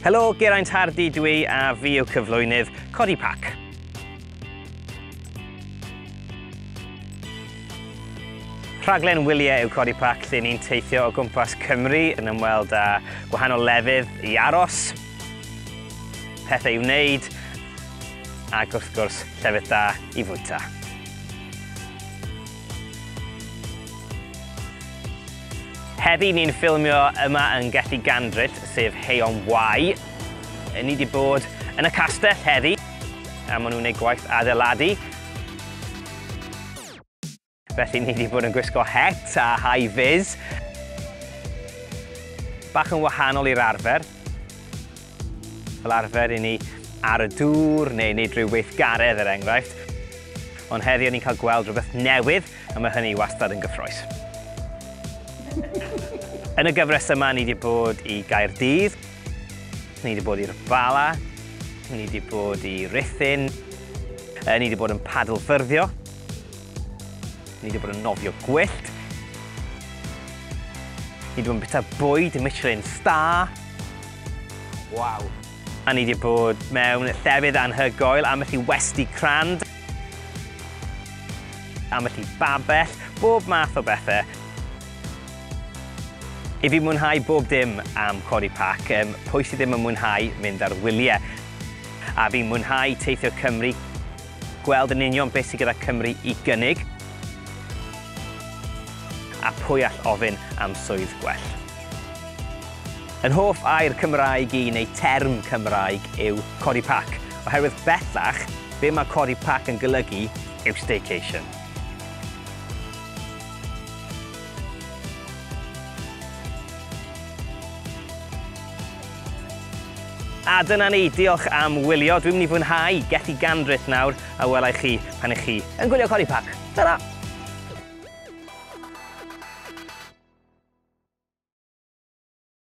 Helo, Geraint Hardy dwi a fi yw cyflwynydd Codi Pac. Rhaglen wyliau yw Codi Pac lle ni'n teithio o gwmpas Cymru yn ymweld â gwahanol lefydd i aros, pethau i wneud ac wrth gwrs llefydd da i fwyta. Heddi ni'n ffilmio yma yn Gelli Gandryll, sef Hay-on Wye. Ni wedi bod yn y castell heddi, a maen nhw'n gwneud gwaith adeiladu. Felly ni wedi bod yn gwisgo het a high vis. Bach yn wahanol i'r arfer. Fel arfer i ni ar y dŵr neu wneud rhyw weithgaredd er enghraifft. Ond heddi o'n ni'n cael gweld rhywbeth newydd, a mae hynny wastad yn gyffrous. Yn y gyfres yma, ni wedi bod i Gaerdydd, ni wedi bod i'r Bala, ni wedi bod i Ruthun, ni wedi bod yn padlfyrddio, ni wedi bod yn nofio gwyllt, ni wedi bod yn bwyta bwyd Michelin star. Waw! A ni wedi bod mewn llefydd anhygoel, ambell i westy crand, ambell i babell, bob math o bethau. I fi mwynhau bob dim am Codi Pac, pwy sydd ddim yn mwynhau mynd ar wyliau? A fi'n mwynhau teithio Cymru, gweld yn union beth sydd gyda Cymru i gynnig, a pwy all ofyn am swydd gwell. Yn hoff air Cymraeg i, neu term Cymraeg, yw Codi Pac, oherwydd bellach, be mae Codi Pac yn golygu yw staycation. A dyna ni, diolch am wylio. Dwi'n mynd i fwynhau Gelli Gandryll nawr, a welai chi pan ych chi yn gwylio Codi Pac. Ta-ra!